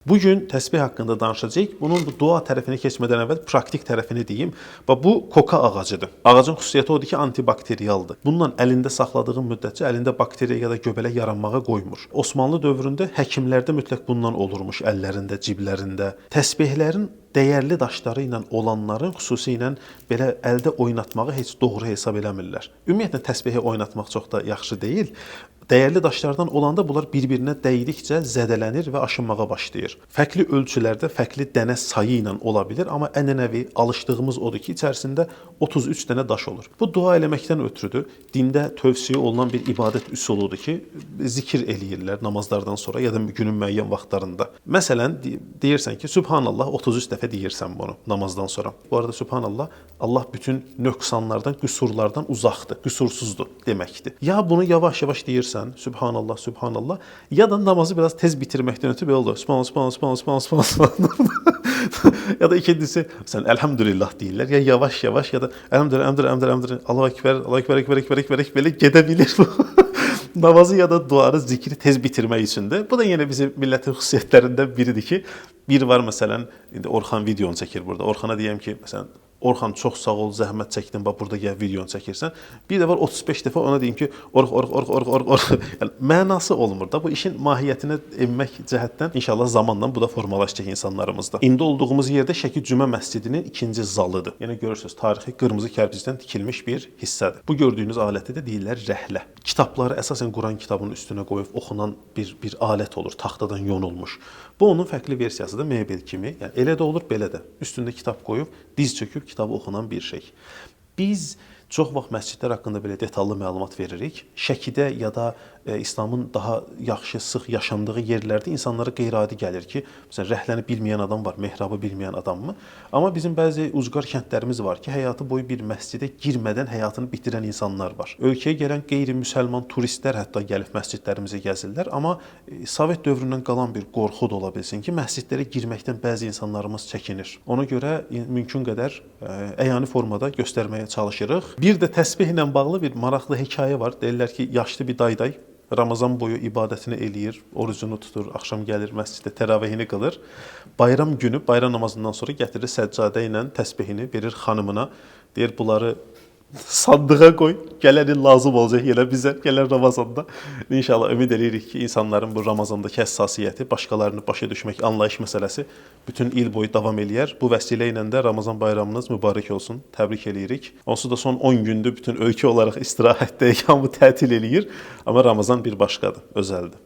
Bu gün təsbih haqqında danışacağıq. Bunun bu dua tərəfinə keçmədən əvvəl praktik tərəfini deyim. Bax bu koka ağacıdır. Ağacın xüsusiyyəti odur ki, antibakterialdır. Bununla əlində saxladığın müddətcə əlində bakteriya ya da göbələk yaranmağa qoymur. Osmanlı dövründə həkimlərdə mütləq bundan olurmuş əllərində, ciblərində. Təsbehlərin dəyərli daşları ilə olanların xüsusilə belə əldə oynatmağı heç doğru hesab eləmirlər. Ümumiyyətlə təsbehi oynatmaq çox da yaxşı deyil. Dəyərli daşlardan olanda bunlar bir-birinə dəydikcə zədələnir və aşınmağa başlayır. Fərqli ölçülərdə fərqli dənə sayı ilə ola bilər, amma ənənəvi alışdığımız odur ki, içərisində 33 dənə daş olur. Bu dua eləməkdən ötrüdür. Dində tövsiyə olunan bir ibadət üsuludur ki, zikir eləyirlər namazlardan sonra ya da günün müəyyən vaxtlarında. Məsələn, deyirsən ki, Sübhanallah 33 dəfə deyirsən bunu namazdan sonra. Bu arada Sübhanallah Allah bütün nöqsanlardan, qüsurlardan uzaqdır, qüsursuzdur deməkdir. Ya bunu yavaş-yavaş deyirsən, Sübhanallah, Sübhanallah, ya da namazı biraz tez bitirməkdən ötürü belə olur. Sübhanallah, Sübhanallah, Sübhanallah, Sübhanallah, Sübhanallah. Ya da ikincisi, sən Elhamdülillah deyirlər. Ya yavaş-yavaş ya da Elhamdülillah, Elhamdülillah, Elhamdülillah, Elhamdülillah, Allahu Ekber, Allahu Ekber, Ekber, Ekber, Ekber, belə gedə bilir bu. Namazı ya da duanı, zikri tez bitirmək üçündür. Bu da yenə bizim millətin xüsusiyyətlərindən biridir ki, bir var məsələn, indi Orxan videonu çəkir burada. Orxana deyəm ki, məsələn, Orxan çox sağ ol, zəhmət çəkdin, bax burada gəl videonu çəkirsən. Bir də var 35 dəfə ona deyim ki, Orx, Orx, Orx, Orx, Orx, Orx. Yəni mənası olmur da. Bu işin mahiyyətinə enmək cəhətdən inşallah zamanla bu da formalaşacaq insanlarımızda. İndi olduğumuz yerdə Şəki Cümə Məscidinin ikinci zalıdır. Yəni görürsüz, tarixi qırmızı kərpicdən tikilmiş bir hissədir. Bu gördüyünüz aləti də deyirlər rəhlə. Kitabları əsasən Quran kitabının üstünə qoyub oxunan bir alət olur, taxtadan yonulmuş. Bu onun fərqli versiyasıdır, mebel kimi. Yəni elə də olur, belə də. Üstündə kitab qoyub diz çöküb kitabı oxunan bir şey. Biz çox vaxt məscidlər haqqında belə detallı məlumat veririk. Şəkidə ya da İslamın daha yaxşı, sıx yaşandığı yerlərdə insanlara qeyri-adi gəlir ki, məsələn, rəhləni bilməyən adam var, mehrabı bilməyən adammı? Amma bizim bəzi ucqar kəndlərimiz var ki, həyatı boyu bir məscidə girmədən həyatını bitirən insanlar var. Ölkəyə gələn qeyri-müsəlman turistlər hətta gəlib məscidlərimizi gəzirlər, amma Sovet dövründən qalan bir qorxu da ola bilsin ki, məscidlərə girməkdən bəzi insanlarımız çəkinir. Ona görə mümkün qədər əyani formada göstərməyə çalışırıq. Bir də təsbehlə bağlı bir maraqlı hekayə var. Deyirlər ki, yaşlı bir dayday Ramazan boyu ibadətini eləyir, orucunu tutur, axşam gəlir məsciddə təravihini qılır. Bayram günü, bayram namazından sonra gətirir səccadə ilə təsbehini verir xanımına. Deyir, bunları sandığa qoy, gələn il lazım olacaq yenə bizə, gələn Ramazanda. İnşallah ümid eləyirik ki, insanların bu Ramazandakı həssasiyyəti, başqalarını başa düşmək, anlayış məsələsi bütün il boyu davam eləyər. Bu vəsilə ilə də Ramazan bayramınız mübarək olsun. Təbrik eləyirik. Onsuz da son 10 gündür bütün ölkə olaraq istirahətdəyik, hamı tətil eləyir. Amma Ramazan bir başqadır, özəldir.